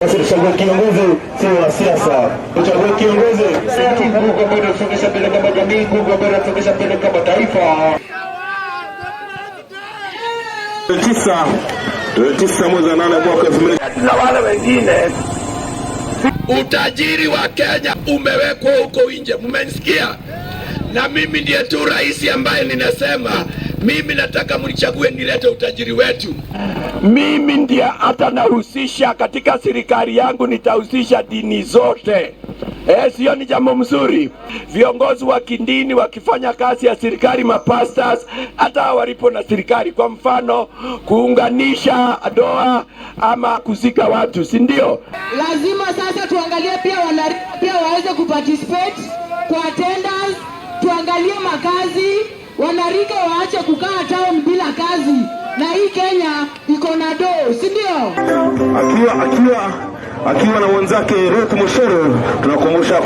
Basi tuchague kiongozi, sio wa siasa. Tuchague kiongozi, nguvu ambayo inatusongesha mbele kama jamii, nguvu ambayo inatusongesha mbele kama taifa. 9 mwezi wa 8 mwaka 2000 na wale wengine. Utajiri wa Kenya umewekwa huko nje, mmenisikia? Na mimi ndiye tu rais ambaye ninasema mimi nataka mnichague nilete utajiri wetu. Mimi ndiye hata nahusisha katika serikali yangu, nitahusisha dini zote. Eh, sio ni jambo mzuri? Viongozi wa kidini wakifanya kazi ya serikali, mapastors hata walipo na serikali, kwa mfano kuunganisha doa ama kuzika watu, si ndio? Lazima sasa tuangalie pia wanarika pia waweze kuparticipate kwa tenders, tuangalie makazi, wanarika waache kukaa town bila kazi, na hii Kenya iko na doo, si ndio? Akiwa na mwenzake Ruth Mushuru, tunakumbusha.